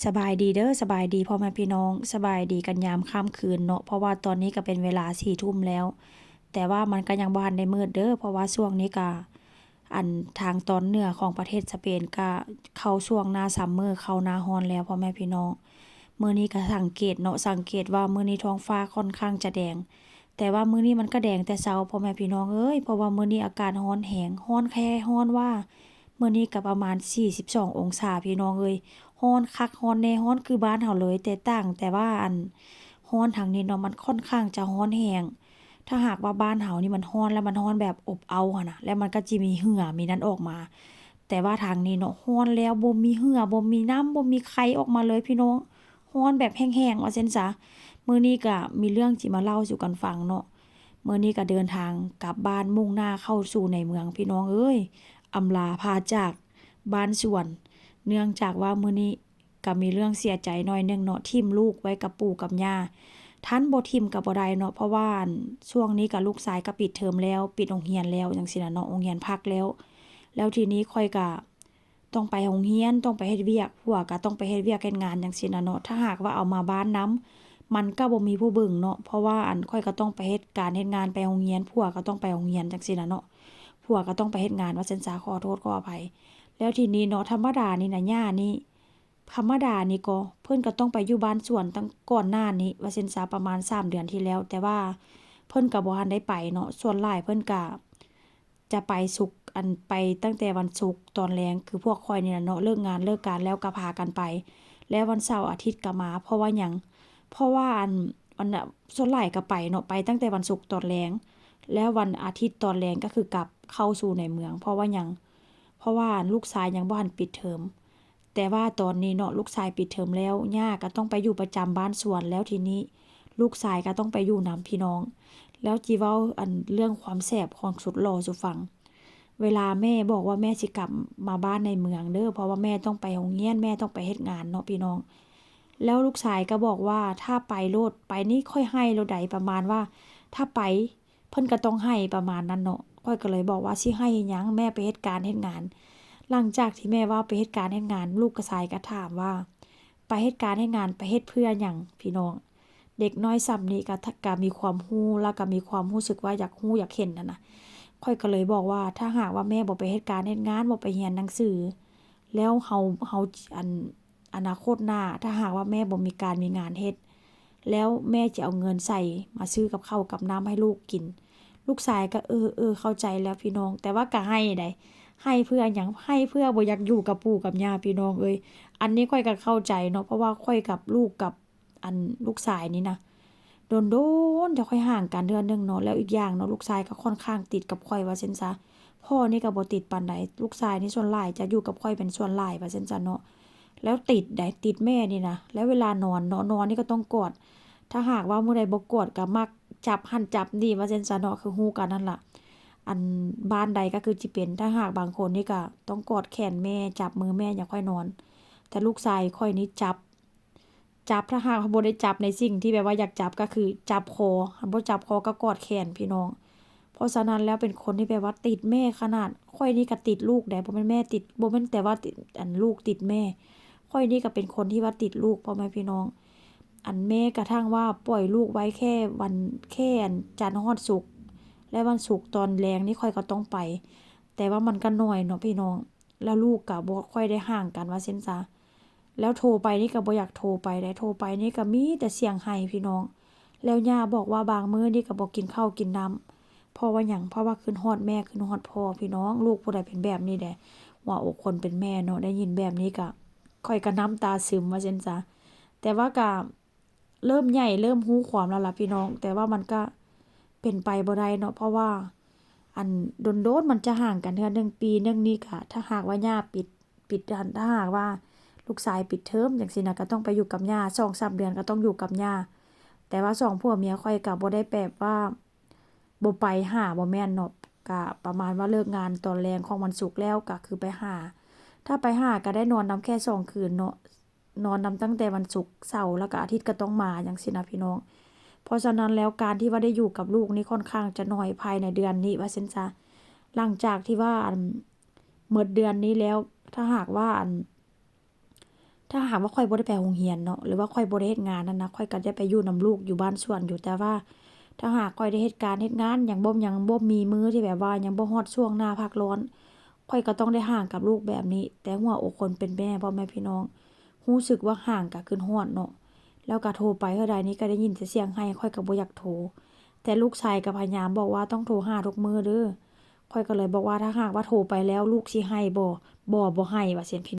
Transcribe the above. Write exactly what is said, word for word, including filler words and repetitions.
สบายดีเด้อ สบายดีพ่อแม่พี่น้อง สบายดีกันยามค่ำคืนเนาะ เพราะว่าตอนนี้ก็เป็นเวลาสี่ทุ่มแล้ว แต่ว่ามันก็ยังบ่ทันได้มืดเด้อ เพราะว่าช่วงนี้ก็ อันทางตอนเหนือของประเทศสเปนก็เข้าช่วงหน้าซัมเมอร์ เข้าหน้าร้อนแล้วพ่อแม่พี่น้อง มื้อนี้ก็สังเกตเนาะ สังเกตว่ามื้อนี้ท้องฟ้าค่อนข้างจะแดง แต่ว่ามื้อนี้มันก็แดงแต่เช้าพ่อแม่พี่น้องเอ้ย เพราะว่ามื้อนี้อากาศร้อนแฮง ร้อนแค่ร้อนว่า มื้อนี้ก็ประมาณสี่สิบสององศาพี่น้องเอ้ย ร้อนคักร้อนแน่ ร้อนคือบ้านเฮาเลย แต่ต่างแต่ว่าอันร้อนทางนี้เนาะ มันค่อนข้างจะร้อนแฮง ถ้าหากว่าบ้านเฮานี่มันร้อนแล้วมันร้อนแบบอบอ้าวหั้นนะ แล้วมันก็จิมีเหงื่อมีนั่นออกมา แต่ว่าทางนี้เนาะ ร้อนแล้วบ่มีเหงื่อ บ่มีน้ำ บ่มีไข่ออกมาเลยพี่น้อง ร้อนแบบแฮงๆ ว่าซั่นซะ มื้อนี้ก็มีเรื่องจิมาเล่าสู่กันฟังเนาะ มื้อนี้ก็เดินทางกลับบ้าน มุ่งหน้าเข้าสู่ในเมืองพี่น้องเอ้ย อำลาพรากจากบ้านสวน เนื่องจากว่ามื้อนี้ก็มีเรื่องเสียใจหน่อยหนึ่งเนาะ ถิ้มลูกไว้กับปู่กับย่า คันบ่ถิ้มก็บ่ได้เนาะ เพราะว่าอันช่วงนี้ก็ลูกชายก็ปิดเทอมแล้ว ปิดโรงเรียนแล้วจั่งซี้น่ะเนาะ โรงเรียนพักแล้ว แล้วทีนี้ข้อยก็ต้องไปโรงเรียน ต้องไปเฮ็ดเวียก ผัวก็ต้องไปเฮ็ดเวียกเฮ็ดงานจั่งซี้น่ะเนาะ ถ้าหากว่าเอามาบ้านนำ มันก็บ่มีผู้เบิ่งเนาะ เพราะว่าอันข้อยก็ต้องไปเฮ็ดการเฮ็ดงาน ไปโรงเรียน ผัวก็ต้องไปโรงเรียนจั่งซี้น่ะเนาะ ผัวก็ต้องไปเฮ็ดงาน ว่าซั่นซะ ขอโทษขออภัย แล้วทีนี้เนาะ ธรรมดานี่นะ ย่านี่ ธรรมดานี่ก็ เพิ่นก็ต้องไปอยู่บ้านสวนตั้งก่อนหน้านี้ ว่าซั่นซะ ประมาณสามเดือนที่แล้ว แต่ว่าเพิ่นก็บ่ทันได้ไปเนาะ ส่วนหลายเพิ่นก็จะไปศุกร์ อัน ไปตั้งแต่วันศุกร์ตอนแลง คือพวกข้อยนี่ล่ะเนาะ เลิกงานเลิกการแล้วก็พากันไป แล้ววันเสาร์อาทิตย์ก็มา เพราะว่าหยัง เพราะว่าอัน อันน่ะ ส่วนหลายก็ไปเนาะ ไปตั้งแต่วันศุกร์ตอนแลง แล้ววันอาทิตย์ตอนแลงก็คือกลับเข้าสู่ในเมือง เพราะว่าหยัง เพราะว่าลูกชายยังบ่ทันปิดเทอม แต่ว่าตอนนี้เนาะ ลูกชายปิดเทอมแล้ว ย่าก็ต้องไปอยู่ประจำบ้านสวน แล้วทีนี้ลูกชายก็ต้องไปอยู่นำพี่น้อง แล้วจิเว้าอันเรื่องความแสบของสุดหล่อสู่ฟัง เวลาแม่บอกว่าแม่สิกลับมาบ้านในเมืองเด้อ เพราะว่าแม่ต้องไปโรงเรียน แม่ต้องไปเฮ็ดงานเนาะพี่น้อง แล้วลูกชายก็บอกว่า ถ้าไปโลด ไปนี่ข้อยไห้โลดใด ประมาณว่า ถ้าไป เพิ่นก็ต้องไห้ประมาณนั้นเนาะ ข้อยก็เลยบอกว่า สิไห้เฮ็ดหยัง แม่ไปเฮ็ดการเฮ็ดงาน หลังจากที่แม่ว่าไปเฮ็ดการเฮ็ดงาน ลูกกะชายก็ถามว่า ไปเฮ็ดการเฮ็ดงาน ไปเฮ็ดเพื่อหยัง พี่น้อง เด็กน้อยส่ำนี้ก็ ก็มีความรู้ แล้วก็มีความรู้สึกว่าอยากรู้อยากเห็นหั้นนะ ข้อยก็เลยบอกว่า ถ้าหากว่าแม่บ่ไปเฮ็ดการเฮ็ดงาน บ่ไปเรียนหนังสือ แล้วเฮา เฮา อัน อนาคตหน้า ถ้าหากว่าแม่บ่มีการมีงานเฮ็ด แล้วแม่จะเอาเงินใสมาซื้อกับข้าวกับน้ำให้ลูกกิน ลูกชายก็ เออ เออ เข้าใจแล้วพี่น้อง แต่ว่าก็ไห้ได๋ ไห้เพื่อหยัง ไห้เพื่อบ่อยากอยู่กับปู่กับย่าพี่น้องเอ้ย อันนี้ข้อยก็เข้าใจเนาะ เพราะว่าข้อยกับลูกกับ อันลูกชายนี่นะ โดนๆ จะค่อยห่างกันเทื่อหนึ่งเนาะ แล้วอีกอย่างเนาะ ลูกชายก็ค่อนข้างติดกับข้อยว่าซั่นซะ พ่อนี่ก็บ่ติดปานใด ลูกชายนี่ส่วนหลายจะอยู่กับข้อยเป็นส่วนหลายว่าซั่นซะเนาะ แล้วติดได๋ ติดแม่นี่นะ แล้วเวลานอนเนาะ นอนนี่ก็ต้องกอด ถ้าหากว่ามื้อใดบ่กอดก็มักจับหั้นจับนี่ว่าซั่นซะเนาะ คือฮู้กันนั่นล่ะ อันบ้านใดก็คือจิเป็น ถ้าหากบางคนนี่ก็ต้องกอดแขนแม่ จับมือแม่ จั่งค่อยนอน แต่ลูกชายข้อยนี่จับ จับ ถ้าหากว่าบ่ได้จับในสิ่งที่แบบว่าอยากจับก็คือจับคอ คันบ่จับคอก็กอดแขนพี่น้อง เพราะฉะนั้นแล้วเป็นคนที่แบบว่าติดแม่ขนาด ข้อยนี่ก็ติดลูกได๋ บ่แม่นแม่ติด บ่แม่นแต่ว่าติด อันลูกติดแม่ ข้อยนี่ก็เป็นคนที่ว่าติดลูกพ่อแม่พี่น้อง อันแม้กระทั่งว่าปล่อยลูกไว้แค่วัน แค่อันจันทร์ฮอดศุกร์ และวันศุกร์ตอนแลงนี่ข้อยก็ต้องไป แต่ว่ามันก็น้อยเนาะพี่น้อง แล้วลูกก็บ่ค่อยได้ห่างกันว่าซั่นซะ แล้วโทรไปนี่ก็บ่อยากโทรไปได๋ โทรไปนี่ก็มีแต่เสียงไห้พี่น้อง แล้วย่าบอกว่าบางมื้อนี่ก็บ่กินข้าวกินน้ำ เพราะว่าหยัง เพราะว่าคิดฮอดแม่ คิดฮอดพ่อพี่น้อง ลูกผู้ใดเป็นแบบนี้แด๋ หัวอกคนเป็นแม่เนาะ ได้ยินแบบนี้ก็ ข้อยก็น้ำตาซึมว่าซั่นซะ แต่ว่าก็เริ่มใหญ่ เริ่มรู้ความแล้วล่ะพี่น้อง แต่ว่ามันก็เป็นไปบ่ได้เนาะ เพราะว่า อันโดนๆ มันจะห่างกันเทื่อหนึ่ง ปีหนึ่งนี่ก็ ถ้าหากว่าย่าปิด ปิด อัน ถ้าหากว่าลูกชายปิดเทอมจั่งซี้นะ ก็ต้องไปอยู่กับย่า สองสามเดือนก็ต้องอยู่กับย่า แต่ว่าสองผัวเมียข้อยก็บ่ได้แบบว่าบ่ไปหา บ่แม่นเนาะ ก็ประมาณว่าเลิกงานตอนแลงของวันศุกร์แล้วก็คือไปหา ถ้าไปหาก็ได้นอนนำแค่สองคืนเนาะ นอนนำตั้งแต่วันศุกร์ เสาร์ แล้วก็อาทิตย์ก็ต้องมาจั่งซี้นะพี่น้อง เพราะฉะนั้นแล้วการที่ว่าได้อยู่กับลูกนี่ค่อนข้างจะน้อยภายในเดือนนี้ว่าซั่นซะ หลังจากที่ว่า อัน หมดเดือนนี้แล้ว ถ้าหากว่า อัน ถ้าหากว่าข้อยบ่ได้ไปโรงเรียนเนาะ หรือว่าข้อยบ่ได้เฮ็ดงานนั่นนะ ข้อยก็จะไปอยู่นำลูกอยู่บ้านสวนอยู่ แต่ว่าถ้าหากข้อยได้เฮ็ดการเฮ็ดงาน ยังบ่ ยังบ่มีมื้อที่แบบว่ายังบ่ฮอดช่วงหน้าพักร้อน ข้อยก็ต้องได้ห่างกับลูกแบบนี้ แต่หัวอกคนเป็นแม่ พ่อแม่พี่น้อง รู้สึกว่าห่างก็คิดฮอดเนาะ แล้วก็โทรไปเท่าใดนี่ก็ได้ยินแต่เสียงไห้ ข้อยก็บ่อยากโทร แต่ลูกชายก็พยายามบอกว่าต้องโทรหาทุกมื้อเด้อ ข้อยก็เลยบอกว่าถ้าหากว่าโทรไปแล้วลูกสิไห้บ่ บ่ บ่ไห้ ว่าซี้พี่